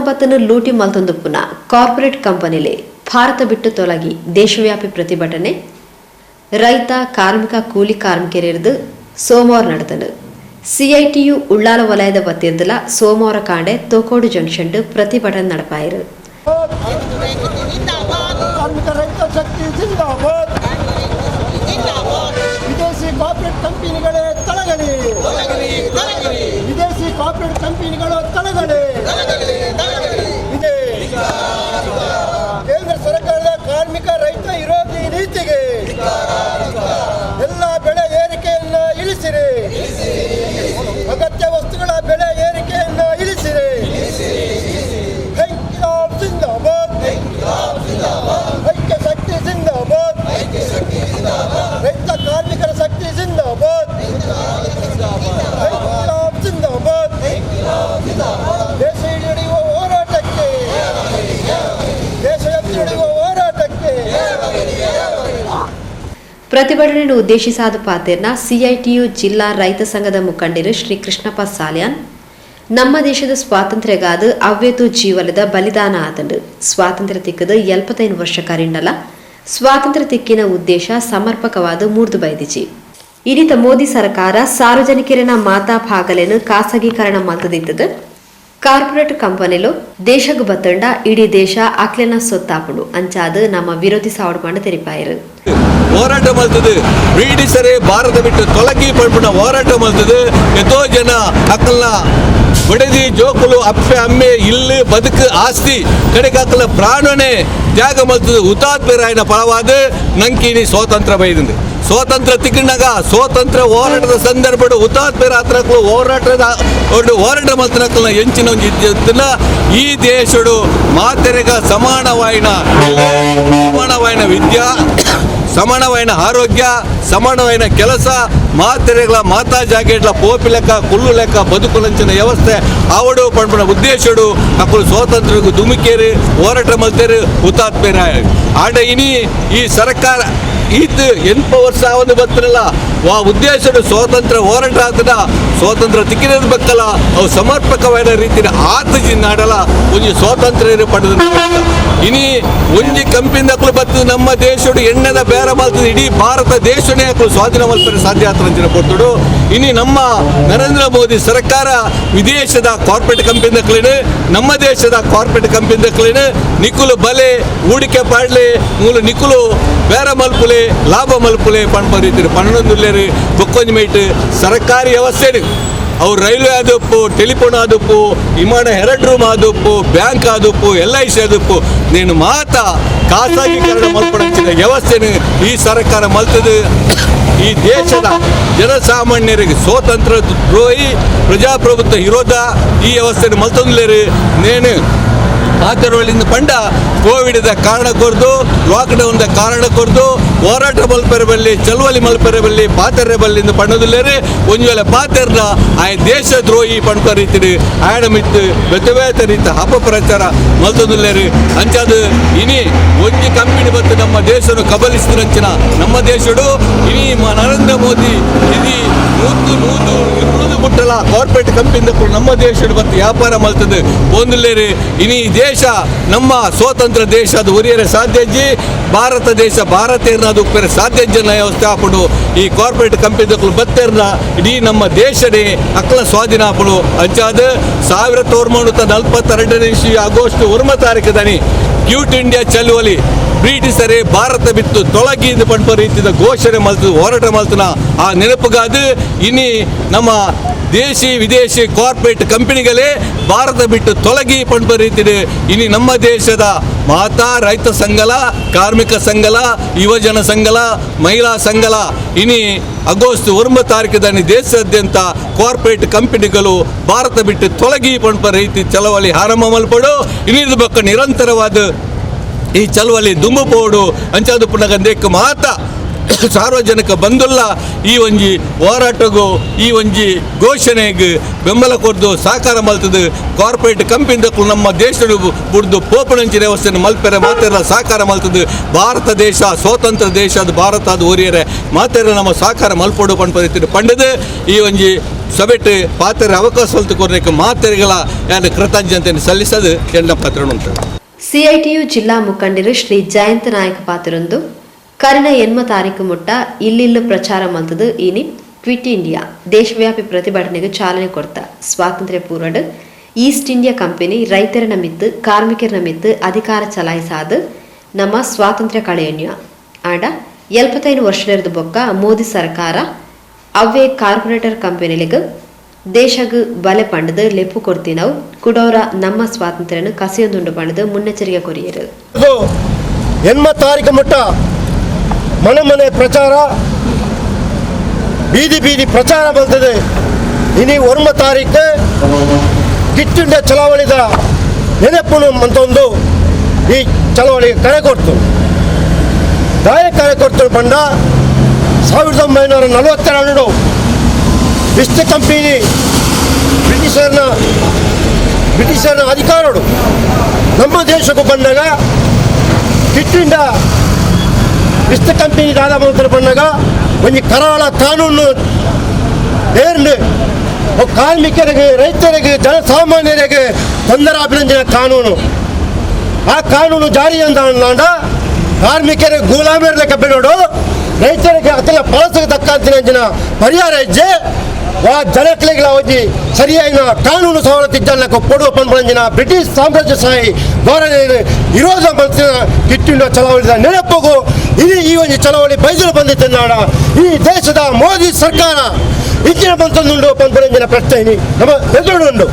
ಸಂಪತ್ತನ್ನು ಲೂಟಿ ಮಲ್ತೊಂದುಪ್ಪುನ ಕಾರ್ಪೊರೇಟ್ ಕಂಪನಿಲೆ ಭಾರತ ಬಿಟ್ಟು ತೊಲಗಿ ದೇಶವ್ಯಾಪಿ ಪ್ರತಿಭಟನೆ ರೈತ ಕಾರ್ಮಿಕ ಕೂಲಿ ಕಾರ್ಮಿಕರಿರ್ದು ಸೋಮವಾರ ನಡೆದನು. ಸಿಐಟಿಯು ಉಳ್ಳಾಲ ವಲಯದ ವತಿರ್ದಲ ಸೋಮವಾರ ಕಾಂಡೆ ತೋಕೋಡು ಜಂಕ್ಷನ್ ಪ್ರತಿಭಟನೆ നടപ്പായിರು. ಕಾರ್ಮಿಕ ರೈತ ಶಕ್ತಿ ಜಿಂದಾಬಾದ್. ವಿದೇಶಿ ಕಾರ್ಪೊರೇಟ್ ಕಂಪನಿಗಳೇ ತೊಲಗಲಿ, ವಿದೇಶಿ ಕಾರ್ಪೊರೇಟ್ ಕಂಪನಿಗಳು ತೊಲಗಲಿ. ಇದೆ ಕೇಂದ್ರ ಸರ್ಕಾರದ ಕಾರ್ಮಿಕ ರೈತ ವಿರೋಧಿ ನೀತಿಗೆ ಎಲ್ಲ ಬೆಲೆ ಏರಿಕೆಯನ್ನು ಇಳಿಸಿರಿ, ಅಗತ್ಯ ವಸ್ತುಗಳ ಬೆಲೆ ಏರಿಕೆಯನ್ನು ಇಳಿಸಿರಿ. ಇನ್ಕಿಲಾಬ್ ಜಿಂದಾಬಾದ್, ಐಕ್ಯ ಶಕ್ತಿ ಜಿಂದಾಬಾದ್, ರೈತ ಕಾರ್ಮಿಕರ ಶಕ್ತಿ ಜಿಂದಾಬಾದ್, ಇನ್ಕಿಲಾಬ್ ಜಿಂದಾಬಾದ್. ದೇಶ ನಡೆಯುವ ಹೋರಾಟಕ್ಕೆ, ದೇಶವ್ಯಾಪಿ ನಡೆಯುವ ಹೋರಾಟಕ್ಕೆ. ಪ್ರತಿಭಟನೆಯನ್ನು ಉದ್ದೇಶಿಸಾದ ಪಾತೆರ್ನ ಸಿಐಟಿಯು ಜಿಲ್ಲಾ ರೈತ ಸಂಘದ ಮುಖಂಡರು ಶ್ರೀ ಕೃಷ್ಣಪ್ಪ ಸಾಲ್ಯಾನ್, ನಮ್ಮ ದೇಶದ ಸ್ವಾತಂತ್ರ್ಯಗಾದ ಅವ್ವೇತು ಜೀವಲದ ಬಲಿದಾನ ಆತಂಡು. ಸ್ವಾತಂತ್ರ್ಯ ತಿಕ್ಕದ 75 ವರ್ಷ ಕರಿಂಡಲ ಸ್ವಾತಂತ್ರ್ಯ ತಿಕ್ಕಿನ ಉದ್ದೇಶ ಸಮರ್ಪಕವಾದ ಮೂರ್ದು ಬೈದಿಜಿ. ಇನಿತ ಮೋದಿ ಸರ್ಕಾರ ಸಾರ್ವಜನಿಕರಿನ ಮಾತಾ ಭಾಗಲೇನು ಖಾಸಗೀಕರಣ ಮಲ್ತದಿತ್ತದ. ಕಾರ್ಪೊರೇಟ್ ಕಂಪನಿಲು ದೇಶಗ್ ಬತ್ತಂಡ ಇಡೀ ದೇಶ ಅಕ್ಲೆನ ಸೊತ್ತಾಪುಂಡು. ಅಂಚಾದ ನಮ್ಮ ವಿರೋಧಿ ಸಾವಡ್ ಪಂಡ ತೆರಿಪಾಯರು. ಹೋರಾಟ ಮಲ್ತದೆ. ಬ್ರಿಟಿಷರೇ ಭಾರತ ಬಿಟ್ಟು ತೊಲಗಿ ಪಡ್ಪುನ ಹೋರಾಟ ಮಲ್ತದೆ. ಎತೋ ಜನ ಅಕ್ಕಲ್ನ ಬಡದಿ ಜೋಕುಲು ಅಪ್ಪೆ ಅಮ್ಮೆ ಇಲ್ಲು ಬದುಕು ಆಸ್ತಿ ಕಡೆಗೆ ಅಕ್ಕಲ ಪ್ರಾಣನೇ ತ್ಯಾಗ ಮಲ್ತದೆ. ಹುತಾತ್ಮರಾಯನ ಫಲವಾದ ನಂಕಿನಿ ಸ್ವಾತಂತ್ರ್ಯ ಬೈದಿಂದು. ಸ್ವಾತಂತ್ರ್ಯ ತಿಕ್ಕಂಡಾಗ ಸ್ವಾತಂತ್ರ್ಯ ಹೋರಾಟದ ಸಂದರ್ಭ ಹುತಾತ್ಮರ ಹತ್ರಕ್ಕೂ ಹೋರಾಟದ ಒಂದು ಹೋರಾಟ ಮಲ್ತನಕ್ಕಲ್ನ ಎಂಚಿನ ಒಂಜಿ ಇತ್ತಿಲ್ಲ. ಈ ದೇಶಡು ಮಾತೆರೆಗ ಸಮಾನವಾಯಿನ ಸಮಾನವಾಯಿನ ವಿದ್ಯಾ, ಸಮಾನವಾಯಿನ ಆರೋಗ್ಯ, ಸಮಾನವಾಯಿನ ಕೆಲಸ, ಮಾತೆರೆಗಳ ಮಾತಾ ಜಾಗೆಟ್ಲ ಪೋಪಿ ಲೆಕ್ಕ ಕುಲ್ಲು ಲೆಕ್ಕ ಬದುಕುಲಂಚಿನ ವ್ಯವಸ್ಥೆ ಆವಡು ಪಂಪನ ಉದ್ದೇಶಡು ಅಕ್ಕಲು ಸ್ವಾತಂತ್ರ್ಯಕ್ಕೆ ದುಮಿಕೇರಿ ಹೋರಾಟ ಮಲ್ತೇರು ಹುತಾತ್ಮೇರ. ಆಂಡ ಇನಿ ಈ ಸರ್ಕಾರ ಈತ್ 80 ವರ್ಷ ಒಂದು ಬತ್ತಿರಲ್ಲ ವಾ ಉದ್ದೇಶಡು ಸ್ವಾತಂತ್ರ್ಯ ಹೋರಾಟ ಆತದ ಸ್ವಾತಂತ್ರ್ಯ ತಿಕ್ಕಿದ ಬಕ್ಕಲ ಅವು ಸಮರ್ಪಕವಾದ ರೀತಿಯ ಆತಜಿ ನಾಡಲ ಒಂಜಿ ಸ್ವಾತಂತ್ರ್ಯ ಪಡೆದ. ಇನಿ ಒಂಜಿ ಕಂಪಿಂದ ಅಕ್ಲು ಬತ್ತದ ನಮ್ಮ ದೇಶಡು ಎಣ್ಣೆದ ಬೇರ ಮಲ್ತದ ಇಡೀ ಭಾರತ ದೇಶನೇ ಅಕ್ಲು ಸ್ವಾಧೀನ ಮಲ್ಪರೆ ಸಾಧ್ಯ ಆತರಂಚಿನ ಪೊರ್ತುಡು. ಇನಿ ನಮ್ಮ ನರೇಂದ್ರ ಮೋದಿ ಸರ್ಕಾರ ವಿದೇಶದ ಕಾರ್ಪೊರೇಟ್ ಕಂಪಿಂದ ಕ್ಲೀನು ನಮ್ಮ ದೇಶದ ಕಾರ್ಪೊರೇಟ್ ಕಂಪಿಂದ ಕ್ಲೀನು ನಿಕುಲು ಬಲೆ ಹೂಡಿಕೆ ಪಾಡ್ಲೆ ಮೂಲು ನಿಕುಲು ಬೇರ ಮಲ್ಪುಲೆ ಲಾಭ ಮಲ್ಪುಲೆ ಪಣ್ಪ ರೀತಿ ಪನ್ನೊಂದುಲ್ಲೇರು. ಬೊಕ್ಕೊಂಜಿ ಮೈಟ್ ಸರ್ಕಾರಿ ವ್ಯವಸ್ಥೆ ಅವು ರೈಲ್ವೆ ಆದಪ್ಪು, ಟೆಲಿಫೋನ್ ಆದಪ್ಪು, ವಿಮಾನ ಎರಡ್ರೂಮ್ ಆದಪ್ಪು, ಬ್ಯಾಂಕ್ ಆದಪ್ಪು, ಎಲ್ I C ಆದಪ್ಪು, ನೀನು ಮಾತ ಖಾಸಗೀಕರಣ ಮಲ್ಪಡಂಚಿನ ವ್ಯವಸ್ಥೆನ ಈ ಸರ್ಕಾರ ಮಲ್ತದು. ಈ ದೇಶದ ಜನಸಾಮಾನ್ಯರಿಗೆ ಸ್ವಾತಂತ್ರ್ಯ ದ್ರೋಹಿ, ಪ್ರಜಾಪ್ರಭುತ್ವ ವಿರೋಧ ಈ ವ್ಯವಸ್ಥೆನ ಮಲ್ತೊಂದ್ಲೇರು. ನೇನು ಆತರೊಳಿಂದ ಪಂಡ ಕೋವಿಡ್ದ ಕಾರಣ ಕೊರ್ದು, ಲಾಕ್ಡೌನ್ದ ಕಾರಣ ಕೊರ್ದು ಹೋರಾಟ ಮಲ್ಪೆರೆ ಬಲ್ಲಿ, ಚಳುವಳಿ ಮಲ್ಪೆರೆ ಬಲ್ಲಿ, ಪಾತೆರೆ ಬಲ್ಲಿಂದ ಪಣ್ಣದುಲ್ಲೇರು. ಒಂಜಿ ವೇಳೆ ಪಾತೆರ್ನ ಆಯ ದೇಶ ದ್ರೋಹಿ ಪಣ್ಪ ರೀತಿಡು ಆಯಣ ಮಿತ್ತು ಬೇತೆ ಬೇತೆ ರೀತಿ ಅಪಪ್ರಚಾರ ಮಲ್ತೊಂದುಲ್ಲೇರು. ಅಂಚಾದ ಇನಿ ಒಂಜಿ ಕಂಪನಿ ಬತ್ತು ನಮ್ಮ ದೇಶನು ಕಬಲಿಸಿದ್ರಂಚಿನ ನಮ್ಮ ದೇಶಡು ಇನಿ ನರೇಂದ್ರ ಮೋದಿ ಇದಿ ನೂತು ನೂದು ಇರುವುದು ಮುಟ್ಟಲ ಕಾರ್ಪೊರೇಟ್ ಕಂಪನಿದ ನಮ್ಮ ದೇಶಡು ಬತ್ತು ವ್ಯಾಪಾರ ಮಲ್ತದೆ ಒಂದುಲ್ಲೇರು. ಇನಿ ಈ ದೇಶ ನಮ್ಮ ಸ್ವಾತಂತ್ರ್ಯ ದೇಶ ಅದು ಉರಿಯರೆ ಸಾಧ್ಯಜ್ಜಿ. ಭಾರತ ದೇಶ ಭಾರತೀಯರನ್ನ ಅದು ಉಪ್ಪರೆ ಸಾಧ್ಯ ಜನ ವ್ಯವಸ್ಥೆ ಆಪುಂಡು. ಈ ಕಾರ್ಪೊರೇಟ್ ಕಂಪನಿದಕ್ಕಲು ಬತ್ತೆರ್ನ ಇಡೀ ನಮ್ಮ ದೇಶನೇ ಅಕ್ಕಲ ಸ್ವಾಧೀನ ಆಪುಂಡು. ಅಂಚಾದ 1942ನೇ ಇಸ್ವಿ ಆಗಸ್ಟ್ 9 ತಾರೀಕು ದನಿ ಕ್ವಿಟ್ ಇಂಡಿಯಾ ಚಳುವಳಿ, ಬ್ರಿಟಿಷರೇ ಭಾರತ ಬಿತ್ತು ತೊಳಗಿದ ಪಂಪ ರೀತಿಯ ಘೋಷಣೆ ಮಲ್ತು ಹೋರಾಟ ಮಲ್ತನ ಆ ನೆನಪುಗಾದು ಇನಿ ನಮ್ಮ ದೇಶಿ ವಿದೇಶಿ ಕಾರ್ಪೊರೇಟ್ ಕಂಪನಿಗಳೇ ಭಾರತ ಬಿಟ್ಟು ತೊಲಗಿ ಪಂಪ ರೀತಿಯ ಇನಿ ನಮ್ಮ ದೇಶದ ಮಾತಾ ರೈತ ಸಂಘಲ, ಕಾರ್ಮಿಕ ಸಂಘಲ, ಯುವಜನ ಸಂಘಲ, ಮಹಿಳಾ ಸಂಘಲ ಇನಿ ಆಗಸ್ಟ್ 9 ತಾರೀಕು ದೇಶಾದ್ಯಂತ ಕಾರ್ಪೊರೇಟ್ ಕಂಪನಿಗಳು ಭಾರತ ಬಿಟ್ಟು ತೊಲಗಿ ಪಂಪ ರೀತಿ ಚಳವಳಿ ಆರಂಭ ಮಲ್ಪಡು. ಇನ್ನಿದ ಬಕ್ಕ ನಿರಂತರವಾದ ಈ ಚಳವಳಿ ದುಂಬು ಪೋಡು. ಅಂಚಾದು ಪುನಗಂದೇಕ್ ಮಾತಾ ಸಾರ್ವಜನಿಕ ಬಂದುಲ್ಲ ಈ ಒಂಜಿ ಹೋರಾಟಗೂ ಈ ಒಂಜಿ ಘೋಷಣೆಗೆ ಬೆಂಬಲ ಕೊರ್ದು ಸಹಕಾರ ಮಲ್ತದು ಕಾರ್ಪೊರೇಟ್ ಕಂಪನಿದಕ್ಕೂ ನಮ್ಮ ದೇಶದ ಬುಡ್ದು ಪೋಪಣಂಚಿನ ವ್ಯವಸ್ಥೆಯನ್ನು ಮಲ್ಪೆರೆ ಮಾತೆಲ್ಲ ಸಹಕಾರ ಮಲ್ತದು ಭಾರತ ದೇಶ ಸ್ವತಂತ್ರ ದೇಶ ಅದು ಭಾರತ ಅದು ಒರಿಯರೆ ಮಾತೆರ ನಮ್ಮ ಸಹಕಾರ ಮಲ್ಪೊಡು ಪಂಡ್ಪದಿತ್ತು ಪಂಡದು ಈ ಒಂಜಿ ಸಭೆಟ್ ಪಾತ್ರೆ ಅವಕಾಶ ಕೊರ್ಲಿಕ್ಕೆ ಮಾತೆರೆಗಳ ಯಾರು ಕೃತಜ್ಞತೆಯನ್ನು ಸಲ್ಲಿಸದು ಎನ್ನ ಪತ್ರ ಉಂಟು. ಸಿಐಟಿಯು ಜಿಲ್ಲಾ ಮುಖಂಡರು ಶ್ರೀ ಜಯಂತ ನಾಯಕ ಪಾತ್ರರೊಂದು ಕರಿನ 8 ತಾರೀಕು ಮುಟ್ಟ ಇಲ್ಲಿಲ್ಲು ಪ್ರಚಾರ ಮಲ್ತದು ಇನಿ ಕ್ವಿಟ್ ಇಂಡಿಯಾ ದೇಶವ್ಯಾಪಿ ಪ್ರತಿಭಟನೆಗೆ ಚಾಲನೆ ಕೊಡ್ತ ಸ್ವಾತಂತ್ರ್ಯ ಪೂರ್ವಡ್ East India company ರೈತರ ನಮಿತ್ತು ಕಾರ್ಮಿಕರ ನಮಿತ್ತು ಅಧಿಕಾರ ಚಲಾಯಿಸಾದು ನಮ್ಮ ಸ್ವಾತಂತ್ರ್ಯ ಕಳೆಯನ್ಯ ಆಂಡ 75 ವರ್ಷದ ಬೊಕ್ಕ ಮೋದಿ ಸರ್ಕಾರ ಅವ್ವೇ ಕಾರ್ಪೊರೇಟರ್ ಕಂಪನಿಲಿಗೆ ದೇಶಗ್ ಬಲೆ ಪಂಡದು ಲೆಪ್ಪು ಕೊಡ್ತಿನವು ಕುಡೋರ ನಮ್ಮ ಸ್ವಾತಂತ್ರ್ಯನ ಕಸಿಯೊಂದುಂಡು ಪಂಡದು ಮುನ್ನೆಚ್ಚರಿಕೆ ಕೊರಿಯರು. 8 ತಾರೀಕು ಮುಟ್ಟ ಮನೆ ಮನೆ ಪ್ರಚಾರ ಬೀದಿ ಬೀದಿ ಪ್ರಚಾರ ಬರ್ತದೆ. ಇನಿ 1 ತಾರೀಕು ಕಿಟ್ಟುಂಡ ಚಳವಳಿದ ನೆನಪುನು ಅಂತೊಂದು ಈ ಚಳವಳಿಗೆ ಕರೆ ಕೊಡ್ತು. ದಾಯ ಕರೆ ಕೊಡ್ತು ಬಂಡ 1942 ವಿಶ್ವ ಕಂಪನಿ ಬ್ರಿಟಿಷರನ್ನ ಅಧಿಕಾರರು ನಮ್ಮ ದೇಶಕ್ಕೂ ಬಂದಾಗ ಕಿಟ್ಟಿಂಡ ವಿಶ್ವ ಕಂಪನಿ ದಾದ ಮಂತ್ರ ಬಂದಾಗ ಒಂದು ಕರಾಳ ಕಾನೂನು ಏರ್ಲು ಕಾರ್ಮಿಕರಿಗೆ ರೈತರಿಗೆ ಜನಸಾಮಾನ್ಯರಿಗೆ ತೊಂದರೆ ಅಭಿನಂದನೆ ಕಾನೂನು. ಆ ಕಾನೂನು ಜಾರಿ ಅಂದ ಕಾರ್ಮಿಕರಿಗೆ ಗುಲಾಮೀರ್ ಲೆಕ್ಕ ಬಿಡೋಡು ರೈತರಿಗೆ ಅತಲ ಪಳಸಕ್ಕೆ ತಕ್ಕಂತಿನ ಪರಿಹಾರ ಹೆಜ್ಜೆ ಆ ಜನಕ್ಲೆಗಳ ಹೋಗಿ ಸರಿಯಾದ ಕಾನೂನು ಸವಲತ್ತು ಇದ್ದಲ್ಲ ಕೊಡುವ ಪಂಪಂಜಿನ ಬ್ರಿಟಿಷ್ ಸಾಮ್ರಾಜ್ಯಶಾಹಿ ಧೋರಣೆ ವಿರೋಧ ಮಂತ್ರಿನ ಕಿಟ್ಟಿಂಡ ಚಳವಳಿದ ನೆನಪುಗು ಇಡೀ ಈ ಒಂದು ಚಳವಳಿ ಬೈದಲು ಬಂದಿತ್ತು. ಈ ದೇಶದ ಮೋದಿ ಸರ್ಕಾರ ಇಂಚಿನ ಬಂತಂದುಂಡು ಪಂಪಂಜಿನ ಪ್ರಶ್ನೆ ಇನಿ ನಮ್ಮ ಎದುರುಂಡು.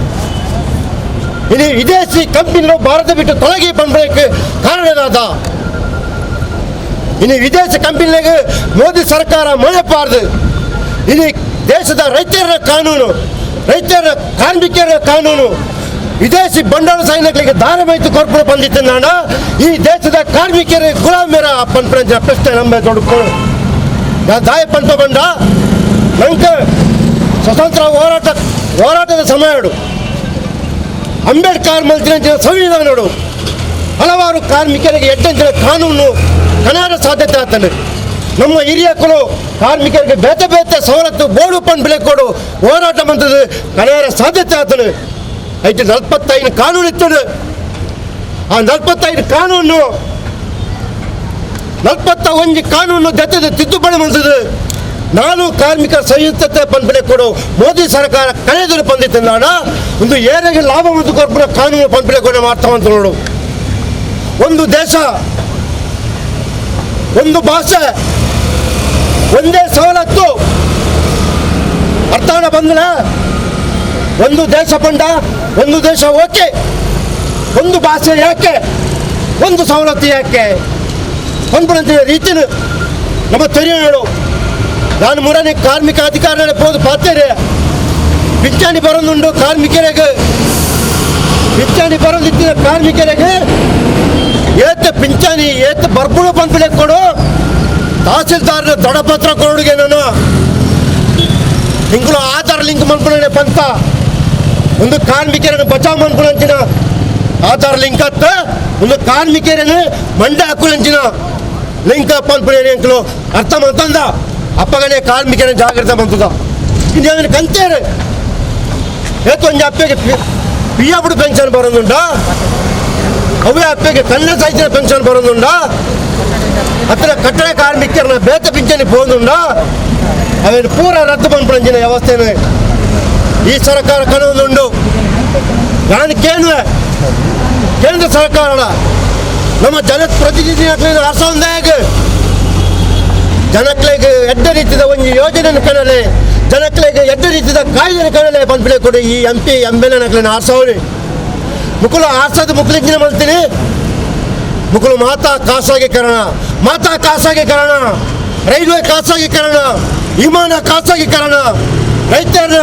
ಇನಿ ವಿದೇಶಿ ಕಂಪನಿಗಳು ಭಾರತ ಬಿಟ್ಟು ತೊಲಗಿ ಪಂಪಕ್ಕೆ ಕಾರಣವಾದ ಇನಿ ವಿದೇಶಿ ಕಂಪನಿಗಳಿಗೆ ಮೋದಿ ಸರ್ಕಾರ ಮೊಳೆಪಾರ್ದು. ಇನಿ ದೇಶದ ರೈತರ ಕಾನೂನು ರೈತರ ಕಾರ್ಮಿಕರ ಕಾನೂನು ವಿದೇಶಿ ಬಂಡವಾಳ ಸೈನಿಕರಿಗೆ ದಾರ ಮೈತು ಕೊರ್ಪುರ ಬಂದಿತ್ತು. ಈ ದೇಶದ ಕಾರ್ಮಿಕರ ಗುಲಾಮರ ಪಂಪನ ಪ್ರಶ್ನೆ ನಮ್ಮ ದೊಡ್ಡ ದಾಯ ಪಂಪ ಬಂಡ ನಂಗೆ ಸ್ವತಂತ್ರ ಹೋರಾಟದ ಸಮಯ ಅಂಬೇಡ್ಕರ್ ಮಂತ್ರಿ ಸಂವಿಧಾನ ಹಲವಾರು ಕಾರ್ಮಿಕರಿಗೆ ಎಟ್ಟಂಚಿನ ಕಾನೂನು ಕನಾರ ಸಾಧ್ಯತೆ ಆಗ್ತಾನೆ. ನಮ್ಮ ಹಿರಿಯಕ್ಕಳು ಕಾರ್ಮಿಕರಿಗೆ ಬೇತೆ ಬೇತೆ ಸವಲತ್ತು ಬೋರ್ಡು ಪಂಡ್ ಬೆಲೆ ಕೊಡು ಹೋರಾಟ ಬಂದದ್ದು ಕನಾರ ಸಾಧ್ಯತೆ ಆಗ್ತಾನೆ. ಐದು 45 ಕಾನೂನು ಇತ್ತು. ಆ 45 ಕಾನೂನು 41 ಕಾನೂನು ಜೊತೆ ತಿದ್ದುಪಡಿ ಬಂದದ್ದು. ನಾನು ಕಾರ್ಮಿಕರ ಸಂಯುಕ್ತತೆ ಪಂಡ್ ಬೆಲೆ ಕೊಡು ಮೋದಿ ಸರ್ಕಾರ ಕಳೆದರು ಬಂದಿತ್ತು. ಒಂದು ಏರಿಗೆ ಲಾಭ ಮತ್ತು ಕೊರ್ಪುರ ಕಾನೂನು ಪಂಡ್ ಬೆಲೆ ಕೊಡು ಮಾಡ್ತಾವಂತ ನೋಡು. ಒಂದು ದೇಶ ಒಂದು ಭಾಷೆ ಒಂದೇ ಸವಲತ್ತು ಅರ್ಥಾನ ಬಂದನ. ಒಂದು ದೇಶ ಪಂಡ ಒಂದು ದೇಶ ಓಕೆ, ಒಂದು ಭಾಷೆ ಯಾಕೆ, ಒಂದು ಸವಲತ್ತು ಯಾಕೆ ಪಂಪನಂತ ರೀತಿಯ ನಮ್ಮ ತೆರೆಯೋಳು. ನಾನು ಮುರನೆ ಕಾರ್ಮಿಕ ಅಧಿಕಾರಿಗಳ ಪೋದು ಪಾತೇರೆ ಪಿಂಚಣಿ ಬರೋದುಂಡು ಕಾರ್ಮಿಕರಿಗೆ ಪಿಂಚಣಿ ಬರೋದಿತ್ತಿನ ಕಾರ್ಮಿಕರಿಗೆ ಏತ ಪಿಂಚಣಿ ಏತ ಬರ್ಪುಣ ಪಂಪಲೆ ಕೊಡು ತಹಸೀಲ್ದಾರ್ ದಡಪತ್ರ ಕೊಡುಗೆ ನಾನು ಇಂಗುಳು ಆಧಾರ್ ಲಿಂಕ್ ಮನ್ಪುಣೆ ಪಂತ ಒಂದು ಕಾರ್ಮಿಕರನ್ನು ಬಚಾವ್ ಮನ್ಪುಣಂಚಿನ ಆಧಾರ್ ಲಿಂಕ್ ಅತ್ತ ಒಂದು ಕಾರ್ಮಿಕರನ್ನು ಮಂಡ ಹಾಕುಲಂಚಿನ ಲಿಂಕ್ ಪಂಪುಣೆ ಅಂಕಲು ಅರ್ಥ ಮಂತಂದ ಅಪ್ಪಗನೇ ಕಾರ್ಮಿಕರ ಜಾಗ್ರತೆ ಬಂತದ. ಇನ್ನು ಕಂತೇರು ಏತೊಂದು ಅಪ್ಪಗೆ ಪಿಯಬುಡು ಪೆನ್ಷನ್ ಬರೋದುಂಡ, ಅವೇ ಅಪ್ಪಗೆ ಕನ್ನಡ ಸಾಹಿತ್ಯ ಪೆನ್ಷನ್ ಬರೋದುಂಡ, ಹತ್ತಿರ ಕಟ್ಟಡ ಕಾರ್ಮಿಕರನ್ನ ಬೇತ ಪಿಂಚಣಿ ಪೋದುಂಡ, ಅವೇನು ಪೂರ ರದ್ದು ಪಂಪಂಜಿನ ವ್ಯವಸ್ಥೆನ ಈ ಸರ್ಕಾರ ಕನೊಂದುಂಡು. ನಾನು ಕೇಳುವೆ ಕೇಂದ್ರ ಸರ್ಕಾರ ನಮ್ಮ ಜನಪ್ರತಿನಿಧಿ ಅರ್ಸೊಂದಾಗ ಜನಕ್ಲೆಗ್ ಎಡ್ಡ ರೀತಿದ ಒಂದು ಯೋಜನೆ ಕಣಲೆ ಜನಕ್ಲೆಗ್ ಎಡ್ಡ ರೀತಿದ ಕಾಯ್ದೆ ಕಣಲೆ ಪಂಪಿಲೆ ಕೊಡು ಈ M P M L ಎನಕ್ಲೆನ ಆರ್ಸವ್ರಿ ಮುಕುಲು ಆರ್ಸೋದು ಮುಕ್ಲಿಂಜಿನ ಮಾಡ್ತೀನಿ. ಮುಕುಲು ಮಾತಾ ಖಾಸಗೀಕರಣ, ಮಾತಾ ಖಾಸಗೀಕರಣ, ರೈಲ್ವೆ ಖಾಸಗೀಕರಣ, ವಿಮಾನ ಖಾಸಗೀಕರಣ, ರೈತರ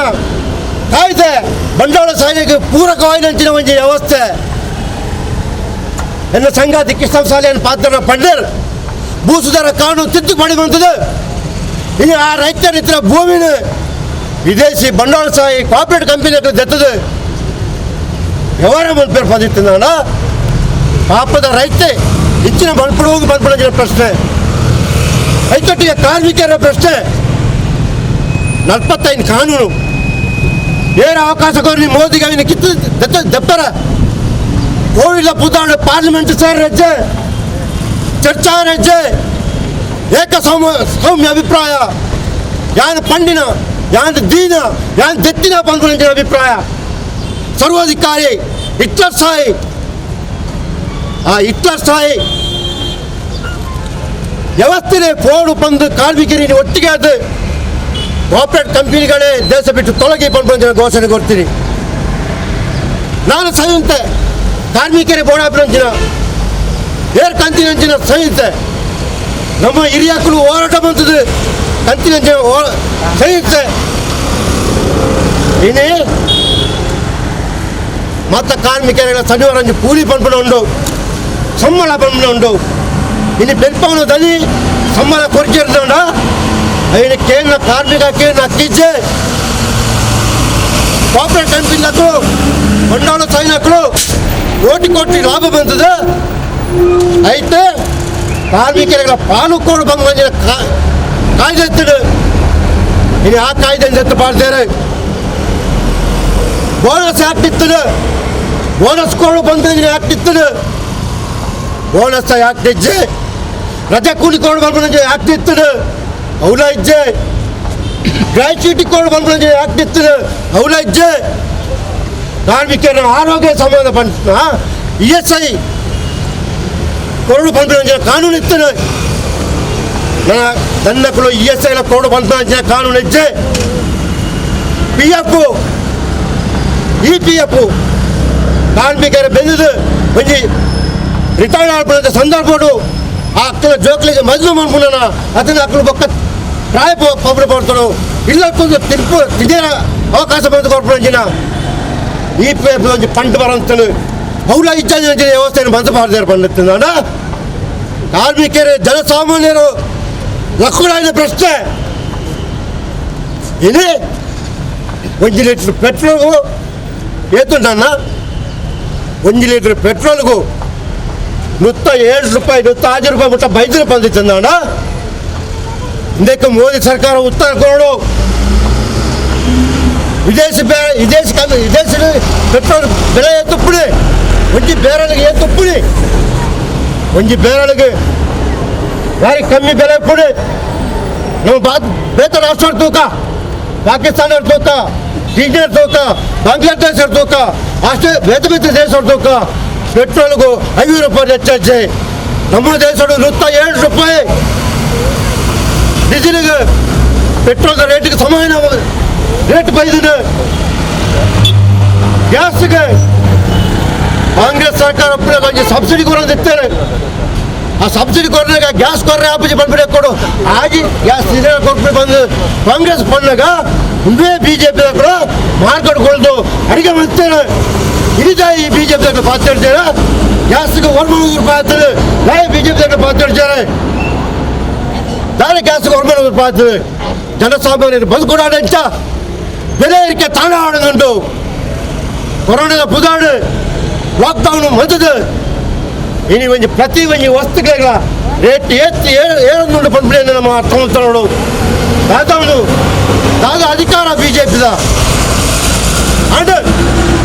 ಕಾಯ್ದೆ ಬಂಡವಾಳ ಸಾಲಿಗೆ ಪೂರಕವಾಗಿ ಒಂದು ವ್ಯವಸ್ಥೆ ಎನ್ನ ಸಂಗಾತಿ ಕೃಷ್ಣ ಸಾಲಿಯನ್ನು ಪಾತ್ರ ಪಂಡರ್ ಭೂಸುಧಾರ ಕಾನೂನು ತಿದ್ದುಪಡಿ ಬಂತದೆ. ಇನ್ನು ಆ ರೈತರ ಇತರ ಭೂಮಿನ ವಿದೇಶಿ ಬಂಡವಾಳಶಾಹಿ ಕಾರ್ಪೊರೇಟ್ ಕಂಪನಿ ದತ್ತದೆ ವ್ಯವಹಾರ ಮಲ್ಪೇರು ಪದಿತ್ತಿನ ಪಾಪದ ರೈತೆ ಹೆಚ್ಚಿನ ಮಲ್ಪಡುವುದು ಮಲ್ಪಡ ಪ್ರಶ್ನೆ, ರೈತೊಟ್ಟಿಗೆ ಕಾರ್ಮಿಕರ ಪ್ರಶ್ನೆ. 45 ಕಾನೂನು ಏರ ಅವಕಾಶ ಕೊರ್ಲಿ ಮೋದಿಗೆ ಅವನ ಕಿತ್ತು ದೆಪ್ಪರ ಕೋವಿಡ ಪುತಾಡು ಪಾರ್ಲಿಮೆಂಟ್ ಸರ್ ರಜ್ಜೆ ಚರ್ಚಾ ರಜ್ಜೆ ಏಕ ಸೌಮ್ಯ ಅಭಿಪ್ರಾಯ ಯಾನ್ ಪಂಡಿನ ಯಾನ್ ದೀನ ಯಾನ್ ದೆತ್ತಿನ ಪಂಪುನ ಅಭಿಪ್ರಾಯ ಸರ್ವಾಧಿಕಾರಿ ಹಿಟ್ಲರ್ ಸಾಯಿ. ಆ ಹಿಟ್ಲರ್ ಸಾಯಿ ವ್ಯವಸ್ಥೆನೇ ಫೋಡು ಬಂದು ಕಾರ್ಮಿಕರಿಗೆ ಒಟ್ಟಿಗೆ ಅದು ಕಾರ್ಪೊರೇಟ್ ಕಂಪನಿಗಳೇ ದೇಶ ಬಿಟ್ಟು ತೊಲಗಿ ಪಂಪಂಜಿನ ಘೋಷಣೆ ಕೊಡ್ತೀನಿ. ನಾನು ಸಂಯುಕ್ತ ಕಾರ್ಮಿಕರೇ ಬೋಡಾಪಿನಂಚಿನ ಏರ್ ಕಂತಿನಂಚಿನ ಸಂಯುಕ್ತ ನಮ್ಮ ಹಿರಿಯಕ್ಕಳು ಹೋರಾಟ ಬಂತದ್ದು ಕಂತಿನಂಚಿನ ಸಂಯುಕ್ತ ಇನ್ನೇ ಮತ್ತ ಕಾರ್ಮಿಕರ ಶನಿವಾರ ಕೂಲಿ ಪಂಪಣ ಉಂಡು, ಸಂಬಳ ಪಂಪಣ ಉಂಡು. ಇನ್ನು ಬೆಲ್ಪವನ ದನಿ ಸಂಬಳ ಕೊರ್ಚಿರ್ತಂಡ అయిన ಕೇಂದ್ರ ಕಾರ್ಮಿಕ ಕೇಂದ್ರ ಅಕ್ಕಿಜ್ಜೆ ಕಾರ್ಪೊರೇಟ್ ಕಂಪನಿలకు ಬಂಡವಾಳ ಸೈನಿಕರು ಕೋಟಿ ಕೋಟಿ ಲಾಭ ಬಂತದೆ. అయితే ಕಾರ್ಮಿಕರ ಪಾಲು ಕೂಡ ಬಂದ ಕಾಯ್ದೆ ಇತ್ತು. ಇನ್ನು ಆ ಕಾಯ್ದೆ ಎತ್ತು ಪಾಡ್ತಾರೆ. ಬೋನಸ್ ಆಗ್ತಿತ್ತು, ಬೋನಸ್ ಕೊಡು ಬಂದ ಆಗ್ತಿತ್ತು, ಬೋನಸ್ ಆಗ್ತಿಜ್ಜೆ, ರಜಾ ಕೂಲಿ ಕೊಡು ಬಂದ ಆಗ್ತಿತ್ತು, ಅವಲ ಇಜ್ಜೆ, ಗ್ರಾಚ್ಯುಟಿ ಕೊಡು ಬಂದ ಆಗ್ತಿತ್ತು, ಅವಲ ಇಜ್ಜೆ. ಕಾರ್ಮಿಕರ ಆರೋಗ್ಯ ಸಂಬಂಧ ಪಂಡ ESI ಕೊರಡು ಬಂದ ಕಾನೂನು ಇತ್ತು. ನನ್ನ ESI ಕೊರಡು ಬಂದ ಕಾನೂನು ಇಜ್ಜೆ. PF EPF ಕಾರ್ಮಿಕರ ಬೆಂದಿದ್ದು ಒಂಜಿ ರಿಟೈರ್ಡ್ ಆಡ್ಪದ ಸಂದರ್ಭಡು ಆ ಅಕ್ಕನ ಜೋಕ್ಲಿಗೆ ಮದುವೆ ಮನ್ಪುನ ಅದನ್ನ ಅಕ್ಕಲು ಬೊಕ್ಕ ಪ್ರಾಯ ಪಬ್ರ ಪಡ್ತಾడు ಇಲ್ಲ ತಿರ್ಪು ತಿಂದಿರ ಅವಕಾಶ ಬಂದು ಕೊಡ್ಪುನ EPF ಒಂಜಿ ಪಂಟ್ ಬರಂತನು ಅವಳ ಇಚ್ಛೆ ವ್ಯವಸ್ಥೆಯನ್ನು ಬಂದು ಪಾಡ್ದಾರೆ ಬಂದಿತ್ತಿನ ಕಾರ್ಮಿಕರು ಜನಸಾಮಾನ್ಯರು ಲಕ್ಕುಡಾಯಿನ ಪ್ರಶ್ನೆ. ఇది ಒಂಜಿ ಲೀಟರ್ ಪೆಟ್ರೋಲ್ಗೂ ಏತುಂಡಣ್ಣ, ಒಂಜಿ ಲೀಟರ್ ಪೆಟ್ರೋಲ್ಗೂ 107 ರೂಪಾಯಿ 106 ರೂಪಾಯಿ ಮುಟ್ಟ ಬೈದ್ರು ಬಂದಿತ್ತಂದಣ್ಣ. ಇದಕ್ಕೆ ಮೋದಿ ಸರ್ಕಾರ ಉತ್ತರ ಕೊಡು. ವಿದೇಶಿ ವಿದೇಶಿ ವಿದೇಶಿ ಪೆಟ್ರೋಲ್ ಬೆಲೆ ಏತುಪ್ಪುಡಿ, ಒಂಜಿ ಬೇರಳಿಗೆ ಏತುಪ್ಪುಡಿ, ಒಂಜಿ ಬೇರಳಿಗೆ ಭಾರಿ ಕಮ್ಮಿ ಬೆಲೆ ಪುಡಿ. ನಮ್ಮ ಬೇತ ರಾಷ್ಟ್ರ ತೂಕ, ಪಾಕಿಸ್ತಾನ ತೂಕ, ಚೀನಾ ತೂಕ, ಬಾಂಗ್ಲಾದೇಶ ತೂಕ, ಅಷ್ಟೇ ಬೇತೆ ಬೇತೆ ದೇಶ ತೂಕ ಪೆಟ್ರೋಲ್ಗೂ 5 ರೂಪಾಯಿ ಹೆಚ್ಚಾಚೆ. ನಮ್ಮ ದೇಶದ 107 ರೂಪಾಯಿ ಡೀಸೆಲ್ಗೆ ಪೆಟ್ರೋಲ್ ರೇಟಿಗೆ ಸಮಾನ ರೇಟ್ ಬೈದಿದೆ. ಗ್ಯಾಸ್ಗೆ ಕಾಂಗ್ರೆಸ್ ಸರ್ಕಾರ ಒಂಜಿ ಸಬ್ಸಿಡಿ ಕೊಡೋದಿತ್ತಾರೆ. ಆ ಸಬ್ಸಿಡಿ ಕೊಡ್ನಾಗ ಗ್ಯಾಸ್ ಕೊರ್ರೆ ಆಪುಜಿ ಬಂದ್ಬಿಡೆ ಕೊಡು ಆಜಿ ಗ್ಯಾಸ್ ಕೊಟ್ಬಿಟ್ಟು ಬಂದು ಕಾಂಗ್ರೆಸ್ ಬಂದಾಗ ಮುಂದೆ ಬಿಜೆಪಿ ಕೂಡ ಮಾರ್ಕೆಟ್ ಕೊಳ್ದು ಅಡಿಗೆ ಮಾಡ್ತಾರೆ. ಇಡಿದ ಈ ಬಿಜೆಪಿ ಪಾತಾಡ್ತಾರೆ. ಗ್ಯಾಸ್ಗೆ 1 ರೂಪಾಯಿ ಆಗ್ತದೆ. ನಾಳೆ ಬಿಜೆಪಿ ಪಾತಾಡ್ತಾರೆ. ದಾರೆ ಗ್ಯಾಸ್ಗೆ 1 ರೂಪಾಯಿ ಆಗ್ತದೆ. ಜನಸಾಮಾನ್ಯರು ಬದುಕೊಡಾಡಂತ ಬೆಲೆ ಏರಿಕೆ ತಾಣ ಆಡೋದುಂಟು. ಕೊರೋನಾದ ಪುದಾಡು ಲಾಕ್ಡೌನ್ ಮದ್ದದು ಇನಿ ಒಂಜಿ ಪ್ರತಿ ಒಂಜಿ ವಸ್ತುಗಳ ರೇಟ್ ಏತ್ ಏಳೊಂದುಂಡು ಪನ್ಪುನೆ ನಮ್ಮ ಅರ್ಥ ಮಲ್ತೊನೊಡು. ದಾದ ದಾದ ಅಧಿಕಾರ ಬಿಜೆಪಿದ ಅಂಡ್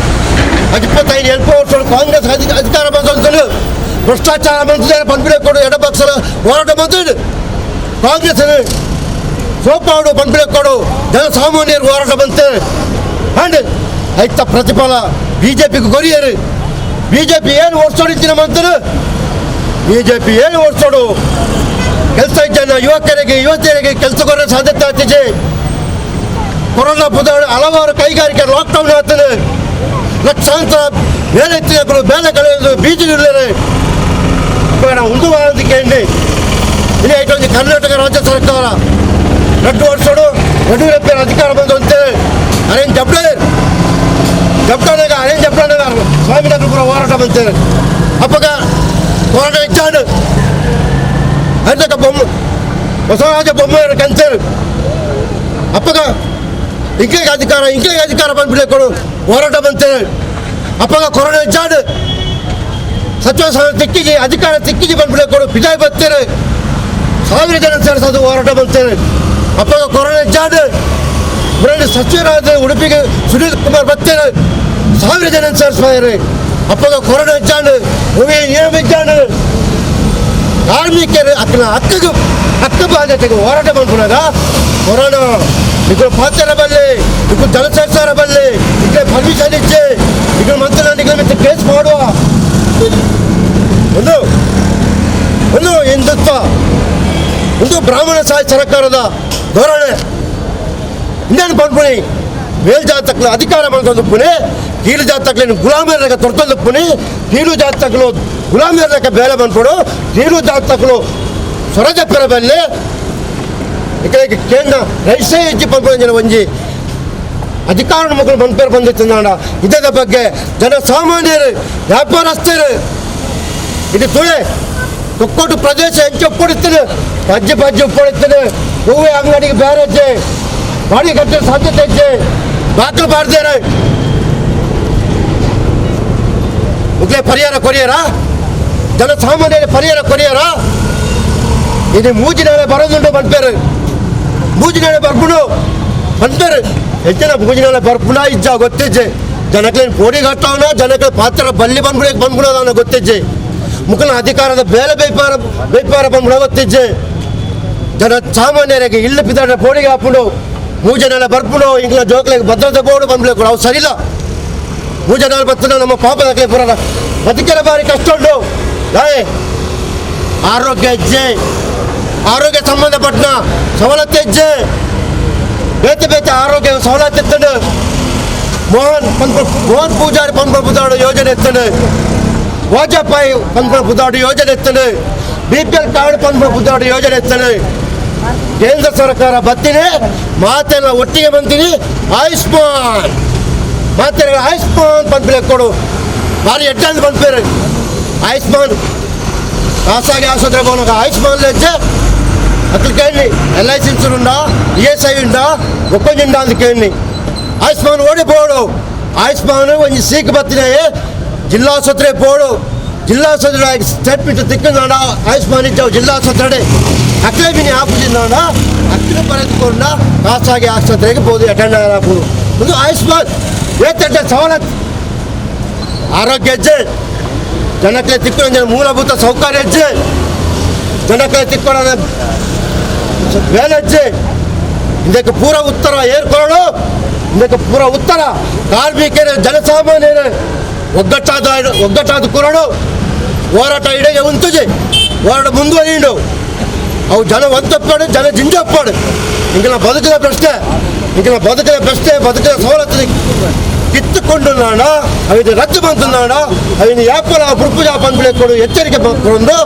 25 ಎಲ್ಪ ವರ್ಷ ಕಾಂಗ್ರೆಸ್ ಅಧಿಕಾರ ಬಂತು, ಭ್ರಷ್ಟಾಚಾರ ಬಂತಿದ್ದಾರೆ ಪನ್ಪಿಲೆ ಕೊಡು ಎಡಪಕ್ಷದ ಹೋರಾಟ ಬಂತು. ಕಾಂಗ್ರೆಸ್ ಸೋಪಾಡು ಪನ್ಪಿಲೆ ಕೊಡು ಜನಸಾಮಾನ್ಯರು ಹೋರಾಟ ಬಂತು. ಅಂಡ್ ಐತ ಪ್ರತಿಫಲ ಬಿಜೆಪಿಗೆ ಕೊರಿಯರು. ಬಿಜೆಪಿ ಏನು ಓಡಿಸೋಡಿದ್ದಿನ ಮಂತರು, ಬಿಜೆಪಿ ಏನು ಓಡಿಸೋಡು ಕೆಲಸ ಜನ ಯುವಕರಿಗೆ ಯುವತಿಯರಿಗೆ ಕೆಲಸ ಕೊಡೋ ಸಾಧ್ಯತೆ ಆಗ್ತಿದೆ. ಕೊರೋನಾ ಪುದಾಡು ಹಲವಾರು ಕೈಗಾರಿಕೆ ಲಾಕ್ಡೌನ್ ಆಗ್ತದೆ. ಲಕ್ಷಾಂತರ ಬೇಲೆ ಬೇಲೆ ಕಳೆಯೋದು ಬೀಜಗಳಿದ್ದಾರೆ. ಮುಂದುವರೆದಕ್ಕೆ ಇಲ್ಲಿ ಐಟೊಂದು ಕರ್ನಾಟಕ ರಾಜ್ಯ ಸರ್ಕಾರ 2 ವರ್ಷಡು ಯಡಿಯೂರಪ್ಪ ಅಧಿಕಾರ ಬಂದು ಅಂತೇಳಿ ಅರೇಂಜ್ ಜಬ್ಳೆ ಜಬ್ಟಾನಾಗ ಅರೇಂಜ್ ಜಬ್ಟಾನಾಗ ಸ್ವಾಮಿನಗರ ಪೂರ ಹೋರಾಟ ಬಂತೇವೆ. ಅಪ್ಪಗ ಹೋರಾಟ ಹೆಚ್ಚಾಡು ಅದಕ್ಕೆ ಬೊಮ್ಮ ಬಸವರಾಜ ಬೊಮ್ಮಾಯಿ ಕಂಚರು ಅಪ್ಪಗ ಇಂಕ್ಲಿಗೆ ಅಧಿಕಾರ ಇಂಕ್ಲಿಗೆ ಅಧಿಕಾರ ಬಂದ್ಬಿಡೇ ಹೋರಾಟ ಬಂತೇನೆ ಅಪ್ಪಗ ಕೊರೋನಾ ಜಾಡು ಸಚಿವ ಸ್ಥಾನ ತಿಕ್ಕಿಗೆ ಅಧಿಕಾರ ತಿಕ್ಕಿಗೆ ಬಂದ್ಬಿಡೇ ಕೊಡು ಬಿಜಾಯ್ ಬರ್ತೇನೆ ಸಾವಿರ ಜನ ಸೇರಿಸೋದು ಹೋರಾಟ ಬಂತೇನೆ ಅಪ್ಪಗ ಕೊರೋನಾ ಜಾಡು ಬರೀ ಸಚಿವರಾದ ಉಡುಪಿಗೆ ಸುನೀಲ್ ಕುಮಾರ್ ಬರ್ತೇನೆ ಸಾವಿರ ಜನ ಸೇರಿಸ್ತಾರೆ ಅಪ್ಪಗ ಕೊರೋನಾ ಜಾಡು ಹೂವೇ ನಿಯಮ ಜಾಡು ಕಾರ್ಮಿಕರು ಅಕ್ಕನ ಹಕ್ಕಿಗೆ ಹಕ್ಕು ಬಾಧ್ಯತೆಗೆ ಹೋರಾಟ ಮಾಡ್ಕೊಂಡಾಗ ಕೊರೋನಾ ఇక్కడ ಪಾತ್ರ ಬಲ್ಲಿ ఇక్కడ ಜಲಸರ್ಸಾರ ಬಲ್ಲಿ ఇక్కడ ಪರ್ಮಿಷನ್ ಇಚ್ಚೆ ఇక్కడ ಮಂತ್ರಿ ಮತ್ತೆ ಕೇಸ್ ಮಾಡುವ ಒಂದು ಒಂದು ಹಿಂದುತ್ವ ಒಂದು ಬ್ರಾಹ್ಮಣ ಸಹಾಯ ಸರ್ಕಾರದ ಧೋರಣೆ ಇನ್ನೇನು ಪನ್ಪುಣಿ ಮೇಲ್ಜಾತಕ್ಲು ಅಧಿಕಾರ ಮಾಡ್ಕೊಂಡು ಕೀಳು ಜಾತಕ್ಲೇನು ಗುಲಾಮಿ ತೊರ್ತೊಂದು ಪುಣಿ ಕೀಳು ಜಾತಕ್ಲು ಗುಲಾಮಿ ಬೇಲೆ ಬಂದ್ಬಿಡು ಕೀಳು ಜಾತಕ್ಲು ಸ್ವರಾಜ ಪೆರಬಲ್ಲಿ ఇక్కడ ಕೇಂದ್ರ ರೈಸೇ ಹೆಚ್ಚು ಪಂಪು ಒಂಜಿ ಅಧಿಕಾರ ಮಕ್ಕಳು ಬಂದ್ಪೇರು ಬಂದಿತ್ತಿಂದಾಂಡ ಇದರ ಬಗ್ಗೆ ಜನಸಾಮಾನ್ಯರು ವ್ಯಾಪಾರಸ್ಥರು ಇದು ತುಳೆ ತೊಕ್ಕೋಟು ಪ್ರದೇಶ ಹೆಚ್ಚು ಒಪ್ಪಡಿಸ್ತದೆ ಪಜ್ಜೆ ಪಜ್ಜೆ ಒಪ್ಪಡಿಸ್ತದೆ ಹೂವೆ ಅಂಗಡಿಗೆ ಬೇರೆ ಹೆಜ್ಜೆ ಬಾಡಿಗೆ ಕಟ್ಟೋ ಸಾಧ್ಯತೆ ಹೆಜ್ಜೆ ಬಾಗಿಲು ಬಾರ್ದೇರೆ ಮುಗ್ಲೆ ಪರಿಹಾರ ಕೊರಿಯರ ಜನಸಾಮಾನ್ಯರ ಪರಿಹಾರ ಕೊರಿಯರ ಇದು ಮೂಜಿನಾಳೆ ಬರೋದುಂಟು ಬಂದ್ಪೇರು ಮೂಜಿನಾಳೆ ಬರ್ಪುಡು ಬಂದ್ಪೇರು ಹೆಚ್ಚಿನ ಮೂಜಿನಾಳೆ ಬರ್ಪುಣ ಇಜ್ಜ ಗೊತ್ತಿಜ್ಜೆ ಜನಕ್ಕೆ ಪೋಡಿ ಕಟ್ಟವನ ಜನಕ್ಕೆ ಪಾತ್ರ ಬಲ್ಲಿ ಬಂದ್ಬಿಡ ಬಂದ್ಬಿಡೋದನ್ನ ಗೊತ್ತಿಜ್ಜೆ ಮುಖನ ಅಧಿಕಾರದ ಬೇರೆ ಬೇಪಾರ ಬೇಪಾರ ಬಂದ್ಬಿಡ ಗೊತ್ತಿಜ್ಜೆ ಜನ ಸಾಮಾನ್ಯರಿಗೆ ಇಲ್ಲ ಪಿದಾಡ ಪೋಡಿಗೆ ಹಾಪುಂಡು ಮೂಜನಾಳೆ ಬರ್ಪುಡು ಇಂಗ್ಲ ಜೋಕ್ಲಿಗೆ ಭದ್ರತೆ ಬೋರ್ಡು ಬಂದ್ಬಿಡಬೇಕು ಅವು ಸರಿಲ್ಲ ಮೂಜನಾಳೆ ಬರ್ತದೆ ನಮ್ಮ ಪಾಪದ ಬರೋಣ ಬದುಕಿನ ಬಾರಿ ಕಷ್ಟ ಉಂಟು ಆರೋಗ್ಯ ಹೆಜ್ಜೆ ಆರೋಗ್ಯ ಸಂಬಂಧಪಟ್ಟ ಸವಲತ್ತು ಹೆಜ್ಜೆ ಬೇತೆ ಬೇತೆ ಆರೋಗ್ಯ ಸವಲತ್ತು ಎತ್ತಂಡು ಮೋಹನ್ ಪನ್ಪ ಮೋಹನ್ ಪೂಜಾರಿ ಪನ್ಪ ಪುದಾಡು ಯೋಜನೆ ಎತ್ತಂಡು ವಾಜಪೇಯಿ ಪನ್ಪ ಪುದಾಡು ಯೋಜನೆ ಎತ್ತಂಡು BPL card ಪನ್ಪ ಪುದಾಡು ಯೋಜನೆ ಎತ್ತಂಡು ಕೇಂದ್ರ ಸರ್ಕಾರ ಬತ್ತೀನಿ ಮಾತೆಲ್ಲ ಒಟ್ಟಿಗೆ ಬಂತೀನಿ ಆಯುಷ್ಮಾನ್ ಮಾತೆ ಆಯುಷ್ಮಾನ್ ಪನ್ಪಿಲೆ ಕೊಡು ಭಾರಿ ಎಡ್ಡಂದು ಬಂದ್ಪೇರು ಆಯುಷ್ಮಾನ್ ಖಾಸಗಿ ಆಸ್ಪತ್ರೆ పోనాక ఆయుష్మాన్ లేచే అక్కడికి ఎల్ఐసి ఇన్సూరెన్స్ ఉందా ఈఎస్ఐ ఉందా ఒక్కొంజి ఉందా అందుకేండి ఆయుష్మాన్ ఓడిపోడు ఆయుష్మాన్ కొంచెం సీకు బత్తినాయి జిల్లా ఆసుపత్రి పోడు జిల్లా ఆసుపత్రి స్టేట్మెంట్ తిక్కుందా ఆయుష్మాన్ ఇచ్చావు జిల్లా ఆసుపత్రి అక్కడే మీ ఆపుచిందా అక్కడ పరచుకుండా ಖಾಸಗಿ ಆಸ್ಪತ್ರೆಗೆ పోదు ಅಟೆಂಡ್ ಆಗప్పుడు ముందు ಆಯುಷ್ಮಾನ್ ಏತಂటే ಸವಲತ್ತು ಆರೋಗ್ಯ ಹೆಜ್ಜೆ ಜನಕ್ಕೆ ತಿಕ್ಕೊಳ ಮೂಲಭೂತ ಸೌಕರ್ಯ ಹೆಜ್ಜೆ ಜನಕ್ಕೆ ತಿಕ್ಕೊಳ ಬೇಲೆ ಹೆಜ್ಜೆ ಇದಕ್ಕೆ ಪೂರ ಉತ್ತರ ಏರ್ಕೊಳ್ಳು ಇದಕ್ಕೆ ಪೂರ ಉತ್ತರ ಕಾರ್ಮಿಕರು ಜನಸಾಮಾನ್ಯರು ಒಗ್ಗಟ್ಟಾದ ಒಗ್ಗಟ್ಟಾದ ಕೊರಡು ಹೋರಾಟ ಇಡೆಗೆ ಉಂತುಜಿ ಹೋರಾಟ ಮುಂದುವರಿಯುಂಡು ಅವು ಜನ ಒಂತಪ್ಪಾಡು ಜನ ಜಿಂಜಪ್ಪಾಡು ಇಂಗಿನ ಬದುಕಿನ ಪ್ರಶ್ನೆ ಇಂಗಿನ ಬದುಕಿನ ಪ್ರಶ್ನೆ ಬದುಕಿನ ಸವಲತ್ತು ಕಿತ್ತುಕೊಂಡು ನಾಡ ಅವಿದು ರದ್ದು ಬಂತು ನಾಡ ಅವಿನ ಯಾಪಲ ಬುರ್ಪುಜ ಪಂಪ್ಲೆ ಕೊಡು ಎಚ್ಚರಿಕೆ ಕೊಂಡು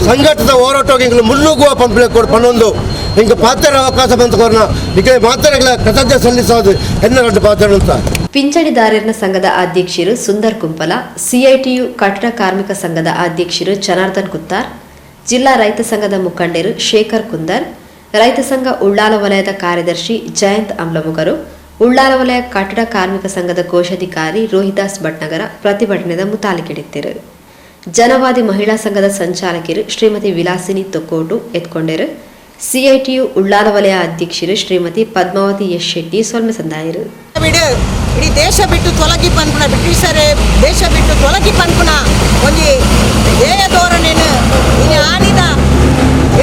ಸಂಘಟಿತ ಹೋರಾಟ ಇಂಗ್ಲ ಮುನ್ನುಗ್ಗುವ ಪಂಪ್ಲೆ ಕೊಡು ಪನ್ನೊಂದು ಹಿಂಗೆ ಪಾತ್ರ ಅವಕಾಶ ಬಂತು ಕೊರ್ನ ಈಗ ಮಾತರೆಗಳ ಕೃತಜ್ಞ ಸಲ್ಲಿಸೋದು ಎನ್ನ ಪಾತ್ರ ಅಂತ. ಪಿಂಚಣಿದಾರರ ಸಂಘದ ಅಧ್ಯಕ್ಷರು ಸುಂದರ್ ಕುಂಪಲ, ಸಿಐಟಿಯು ಕಟ್ಟಡ ಕಾರ್ಮಿಕ ಸಂಘದ ಅಧ್ಯಕ್ಷರು ಜನಾರ್ದನ್ ಕುತ್ತಾರ್, ಜಿಲ್ಲಾ ರೈತ ಸಂಘದ ಮುಖಂಡರು ಶೇಖರ್ ಕುಂದರ್, ರೈತ ಸಂಘ ಉಳ್ಳಾಲ ವಲಯದ ಕಾರ್ಯದರ್ಶಿ ಜಯಂತ್ ಅಮ್ಲಮುಗರು, ಉಳ್ಳಾಲ ವಲಯ ಕಟ್ಟಡ ಕಾರ್ಮಿಕ ಸಂಘದ ಕೋಶಾಧಿಕಾರಿ ರೋಹಿದಾಸ್ ಭಟ್ನಗರ ಪ್ರತಿಭಟನೆದ ಮುತಾಲಿಕಿಡಿತ್ತಿರು. ಜನವಾದಿ ಮಹಿಳಾ ಸಂಘದ ಸಂಚಾಲಕರು ಶ್ರೀಮತಿ ವಿಲಾಸಿನಿ ತೊಕ್ಕೋಟು ಎತ್ಕೊಂಡರು. ಸಿಐಟಿಯು ಉಳ್ಳಾಲ ವಲಯ ಅಧ್ಯಕ್ಷರು ಶ್ರೀಮತಿ ಪದ್ಮಾವತಿ ಎಸ್ ಶೆಟ್ಟಿ ಸೊಲ್ಮೆ ಸಂದಾಯರು. ಇಡೀ ದೇಶ ಬಿಟ್ಟು ತೊಲಗಿ ಪನ್ಪುನ ಬ್ರಿಟಿಷರೇ ದೇಶ ಬಿಟ್ಟು ತೊಲಗಿ ಪನ್ಪುನ ಒಂಜಿ ಧ್ಯೇಯ ಧೋರಣೆನು ಇನಿ ಆನಿದ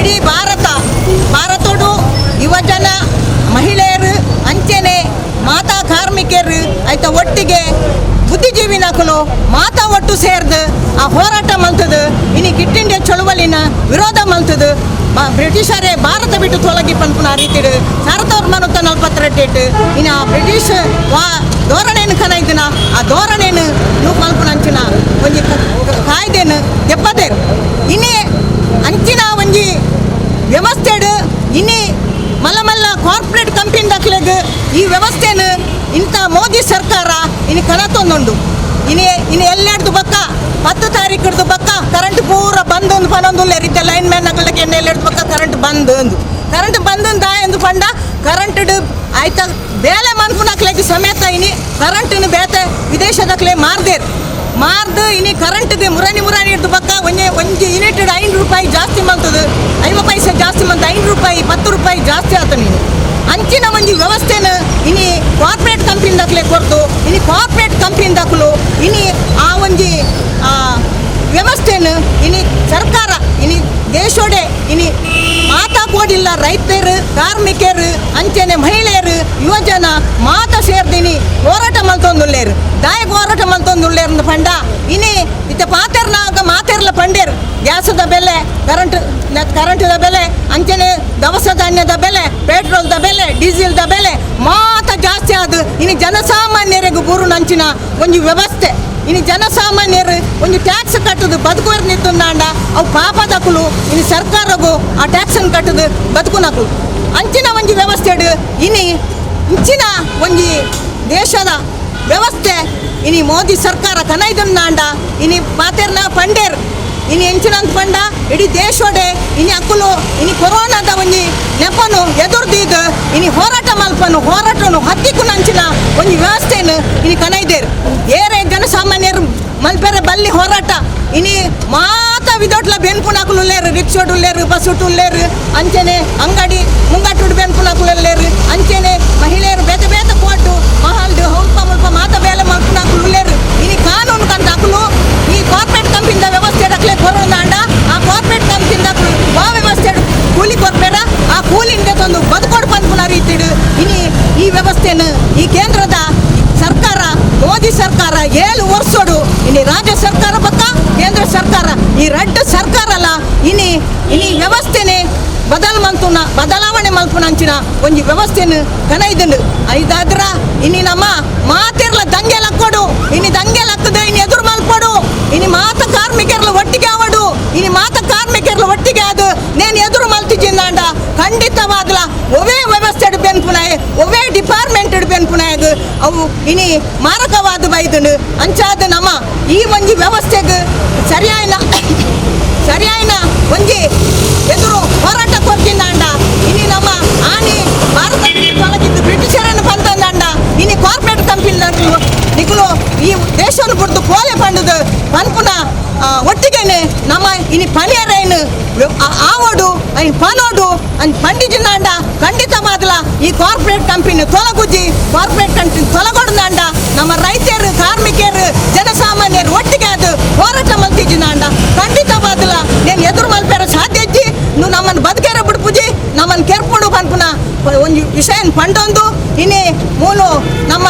ಇಡೀ ಭಾರತ ಭಾರತೋಡು ಯುವಜನ ಮಹಿಳೆಯರು ಅಂಚೆನೆ ಮಾತಾ ಕಾರ್ಮಿಕರು ಆಯ್ತ ಒಟ್ಟಿಗೆ ಬುದ್ಧಿಜೀವಿನಕುಲು ಮಾತಾ ಒಟ್ಟು ಸೇರ್ದು ಆ ಹೋರಾಟ ಮಲ್ತದು ಇನಿ ಕಿಟ್ ಇಂಡಿಯಾ ಚಳುವಳಿನ ವಿರೋಧ ಮಲ್ತದು ಬ್ರಿಟಿಷರೇ ಭಾರತ ಬಿಟ್ಟು ತೊಲಗಿ ಪನ್ಪುನ ರೀತಿಡು 1942 ಇನ್ನು ಆ ಬ್ರಿಟಿಷ್ ವಾ ಧೋರಣೆಯನ್ನು ಕನೈದಿನ ಆ ಧೋರಣೆಯನ್ನು ನೂಕು ಮಲ್ಪುನ ಅಂಚಿನ ಒಂಜಿ ಕಾಯ್ದೆನು ದೆಪ್ಪದೇರು ಇನ್ನೇ ಅಂಚಿನ ಒಂಜಿ ವ್ಯವಸ್ಥೆಡು ಇನ್ನಿ ಮಲ್ಲ ಮಲ್ಲ ಕಾರ್ಪೊರೇಟ್ ಕಂಪನಿ ದಾಖಲೆಗ್ ಈ ವ್ಯವಸ್ಥೆನು ಇಂಥ ಮೋದಿ ಸರ್ಕಾರ ಇನ್ನು ಕನತೊಂದುಂಡು. ಇನಿ ಇನಿ ಎಲ್ಲೆಡ್ದು ಬಕ್ಕ 10 ತಾರೀಕು ಬಕ್ಕ ಕರೆಂಟ್ ಪೂರ ಬಂದ್ ಒಂದು ಪನೊಂದುಲ್ಲೇರು ಇತ್ತೆ ಲೈನ್ ಮ್ಯಾನ್ ಅಗಲಕ್ಕೆ ಎಣ್ಣೆ ಎಲ್ಲೆಡ್ದು ಬಕ್ಕ ಕರೆಂಟ್ ಬಂದ್ ಒಂದು ಕರೆಂಟ್ ಬಂದ್ ಎಂದು ಪಂಡ ಕರೆಂಟ್ ಆಯ್ತಾ ಬೇಲೆ ಮನ್ಪುನಕ್ಲೆಗ್ ಸಮೇತ ಇನಿ ಕರೆಂಟ್ನು ಬೇತೆ ವಿದೇಶದಕ್ಲೆ ಮಾರ್ದೇರು ಮಾರ್ದು ಇನಿ ಕರೆಂಟ್ಗೆ ಮುರಾನಿ ಮುರಾನಿ ಹಿಡ್ದು ಬಕ್ಕ ಒಂಜೆ ಒಂಜಿ ಯೂನಿಟ್ 5 ರೂಪಾಯಿ ಜಾಸ್ತಿ ಮಂತದು 50 ಪೈಸೆ ಜಾಸ್ತಿ ಮಂತ 5 ರೂಪಾಯಿ 10 ರೂಪಾಯಿ ಜಾಸ್ತಿ ಆತ ನೀನು ಅಂಚಿನ ಒಂಜಿ ವ್ಯವಸ್ಥೆನ ಇನಿ ಕಾರ್ಪೊರೇಟ್ ಕಂಪ್ನಿದಾಕ್ಲೆ ಕೊರ್ತು ಇನಿ ಕಾರ್ಪೊರೇಟ್ ಕಂಪ್ನಿದಾಕ್ಲು ಇನಿ ಆ ಒಂಜಿ ವ್ಯವಸ್ಥೆನ ಇನಿ ಸರ್ಕಾರ ಇನಿ ದೇಶೋಡೆ ಇನಿ ಮಾತಾ ಕೋಡಿಲ್ಲ ರೈತರು ಕಾರ್ಮಿಕರು ಅಂಚೆನೆ ಮಹಿಳೆಯರು ಯುವಜನ ಮಾತಾ ಸೇರ್ದಿನಿ ಹೋರಾಟ ಮಲ್ತೊಂದುಲ್ಲೇರು ದಾಯಕ ಹೋರಾಟ ಮಲ್ತೊಂದುಲ್ಲೇರು ಪಂಡ ಇನಿ ಇತ್ತ ಪಾತೆರ್ನಾಗ ಮಾತೆರ್ಲ ಪಂಡೇರು ಗ್ಯಾಸದ ಬೆಲೆ ಕರೆಂಟದ ಬೆಲೆ ಅಂಚೆನೆ ದವಸ ಧಾನ್ಯದ ಬೆಲೆ ಪೆಟ್ರೋಲ್ದ ಬೆಲೆ ಡೀಸೆಲ್ದ ಬೆಲೆ ಮಾತ ಜಾಸ್ತಿ ಆದು ಇನಿ ಜನಸಾಮಾನ್ಯರಿಗೆ ಬೂರು ನಂಚಿನ ಒಂಜಿ ವ್ಯವಸ್ಥೆ ಇನಿ ಜನಸಾಮಾನ್ಯರು ಒಂಜಿ ಟ್ಯಾಕ್ಸ್ ಕಟ್ಟುದು ಬದುಕುವರು ನಿಂತುಂದಾಂಡ ಅವು ಪಾಪದಕುಲು ಇನಿ ಸರ್ಕಾರಗು ಆ ಟ್ಯಾಕ್ಸನ್ನು ಕಟ್ಟುದು ಬದುಕುನಕುಲು ಅಂಚಿನ ಒಂಜಿ ವ್ಯವಸ್ಥೆ ಇನಿ ಇಂಚಿನ ಒಂಜಿ ದೇಶದ ವ್ಯವಸ್ಥೆ ಇನಿ ಮೋದಿ ಸರ್ಕಾರ ಕನೈದನ್ನಾಂಡ ಇನಿ ಪಾತೆರ್ನ ಪಂಡೇರ್ ಇನಿ ಎಂಚಿನಂತ ಪಂಡ ಇಡೀ ದೇಶೋಡೆ ಇನಿ ಅಕ್ಕುಲು ಇನಿ ಕೊರೋನಾದ ಒಂಜಿ ನೆಪನು ಎದುರ್ದೀದು ಇನಿ ಹೋರಾಟ ಮಲ್ಪನು ಹೋರಾಟನು ಹತ್ತಿಕ್ಕು ನಂಚಿನ ಒಂಜಿ ವ್ಯವಸ್ಥೆನು ಇನಿ ಕನೈದೇರು ಏರೆ ಜನಸಾಮಾನ್ಯರು ಮಲ್ಪೆರೆ ಬಲ್ಲಿ ಹೋರಾಟ ಇನಿ ಮಾತ ವಿದೊಟ್ಲ ಬೆನ್ಪುನಕುಲು ಉಲ್ಲೇರು ರಿಕ್ಷೋಡು ಉಲ್ಲೇರು ಬಸ್ಸುಟ್ಟು ಉಲ್ಲೇರು ಅಂಚೆನೆ ಅಂಗಡಿ ಮುಂಗಟ್ಟುಡು ಬೆನ್ಪುನಕುಲು ಉಲ್ಲೇರು ಅಂಚೆನೆ ಮಹಿಳೆಯರು ಬೇತೆ ಬೇತೆ ಕೋಟು ಮಹಲ್ಡು ಹುಲ್ಪ ಮುಲ್ಪ ಮಾತ ಬೇಲೆ ಮಲ್ಪುನಕುಲು ಉಲ್ಲೇರು ಇನಿ ಕಾನೂನು ಕಂತ ಅಕುಲು ಈ ಕಾರ್ಪೊರೇಟ್ ಕಂಪಿಂದ ವ್ಯವಸ್ಥೆ ಡಕ್ಲೆ ಕೊರೋನಾಂಡ ಆ ಕಾರ್ಪೊರೇಟ್ ಕಂಪಿಂದ ಆ ವ್ಯವಸ್ಥೆ ಕೂಲಿ ಕೊರ್ಪೇರ ಆ ಕೂಲಿಂದ ತಂದು ಬದುಕೋಡು ಪನ್ಪುನ ರೀತಿಡು ಇನಿ ಈ ವ್ಯವಸ್ಥೆಯನ್ನು ಈ ಕೇಂದ್ರದ ಸರ್ಕಾರ ಮೋದಿ ಸರ್ಕಾರ 7 ವರ್ಷೋಡು ಇನಿ ರಾಜ್ಯ ಸರ್ಕಾರ ಪಕ್ಕ ಕೇಂದ್ರ ಸರ್ಕಾರ ಈ ರಡ್ಡು ಸರ್ಕಾರ ಅಲ್ಲ ಇನಿ ಇನಿ ವ್ಯವಸ್ಥೆನೆ ಬದಲ್ ಮಲ್ತುನ ಬದಲಾವಣೆ ಮಲ್ಪುನಂಚಿನ ಒಂಜಿ ವ್ಯವಸ್ಥೆನು ಕನೈದುಂಡು ಐದಾದ್ರ ಇನಿ ನಮ್ಮ ಮಾತಿರ್ಲ ದಂಗೆ ಲಕ್ಕೊಡು ಇನಿ ದಂಗೆ ಲಕ್ಕದ ಇನಿ ಎದುರು ಮಲ್ಪಡು ಇನಿ ಮಾತ ಕಾರ್ಮಿಕರ್ಲ ಒಟ್ಟಿಗೆ ಆವಡು ಇನಿ ಮಾತ ಕಾರ್ಮಿಕರ್ಲ ಒಟ್ಟಿಗೆ ಅದು ನೇನು ಎದುರು ಮಲ್ತಿಜಿಂದಾಂಡ ಖಂಡಿತವಾಗ್ಲ ಒವೇ ವ್ಯವಸ್ಥೆ ಬೆನ್ಪುನಾಯ ಒವೇ ಡಿಪಾರ್ಟ್ಮೆಂಟ್ ಬೆನ್ಪುನಾಯಗ್ ಅವು ಇನಿ ಮಾರಕವಾದ ಬೈದುಂಡು ಅಂಚಾದ ನಮ್ಮ ಈ ಒಂಜಿ ವ್ಯವಸ್ಥೆಗೆ ಸರಿಯಾಯಿನ ಸರಿಯಾಯಿನ ಒಂಜಿ ಎದುರು ಹೋರಾಟ ಕೊಡ್ತಿಂದಾಂಡ ಇನಿ ನಮ್ಮ ಆನಿ ಭಾರತ ತೊಲಗಿದ್ದು ಬ್ರಿಟಿಷರನ್ನು ಬಂತಂದಾಂಡ ಇನಿ ಕಾರ್ಪೊರೇಟ್ ಕಂಪನಿ ನಿಕುಲು ಈ ದೇಶವನ್ನು ಬಿಡ್ದು ಕೋಲೆ ಪಂಡದು ಪನ್ಪುನ ಒಟ್ಟಿಗೆನೆ ನಮ್ಮ ಇನಿ ಪನಿಯರೇನು ಆವೋಡು ಐನ್ ಪನೋಡು ಅನ್ ಪಂಡಿಜಿನಾಂಡ ಖಂಡಿತ ಮಾದಲ ಈ ಕಾರ್ಪೊರೇಟ್ ಕಂಪನಿ ತೊಲಗುಜ್ಜಿ ಕಾರ್ಪೊರೇಟ್ ಕಂಪನಿ ತೊಲಗೊಡ್ದಾಂಡ ನಮ್ಮ ರೈತರು ಕಾರ್ಮಿಕರು ಜನಸಾಮಾನ್ಯರು ಒಟ್ಟಿಗೆ ಅದು ಹೋರಾಟ ಮಲ್ತಿಜಿನಾಂಡ ಖಂಡಿತ ಮಾದಲ నేను ಎದುರು ಮಲ್ಪೆರ ಸಾಧ್ಯ ಇಜ್ಜಿ ನೀವು ನಮ್ಮನ್ನು ಬದುಕೇರ ಬಿಡ್ಪುಜಿ ನಮ್ಮನ್ನು ಕೆರ್ಪುಡು ಪನ್ಪುನ ಒಂಜಿ ವಿಷಯನ್ ಪಂಡೊಂದು ಇನಿ ಮೂಲು ನಮ್ಮ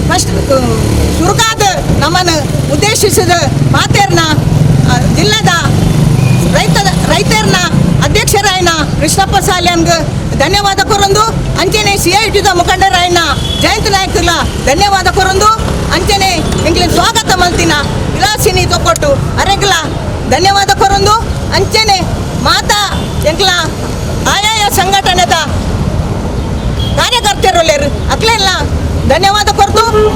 ಫಸ್ಟ್ ಚುರುಕಾದ ನಮ್ಮನ್ನು ಉದ್ದೇಶಿಸಿದ ಮಾತೇರ್ನ ಜಿಲ್ಲಾದ ರೈತರ್ನ ಅಧ್ಯಕ್ಷರಾಯನ ಕೃಷ್ಣಪ್ಪ ಸಾಲ್ಯಾನ್ಗೆ ಧನ್ಯವಾದ ಕೊರೊಂದು ಅಂಚನೆ ಸಿಐಟಿದ ಮುಖಂಡರಾಯನ ಜಯಂತ ನಾಯಕರ್ಲ ಧನ್ಯವಾದ ಕೊರೊಂದು ಅಂಚನೆ ಎಂಗ್ಲಿನ ಸ್ವಾಗತ ಮಲ್ತಿನ ವಿಲಾಸಿನಿ ತೊಕೊಟ್ಟು ಅರೆಗ್ಲ ಧನ್ಯವಾದ ಕೊರೊಂದು ಅಂಚನೆ ಮಾತಾ ಎಂಕ್ಲ ಆಯಾಯ ಸಂಘಟನೆದ ಕಾರ್ಯಕರ್ತರು ಅಕ್ಲೆಲ್ಲ ಧನ್ಯವಾದ ಕೊರ್ದು.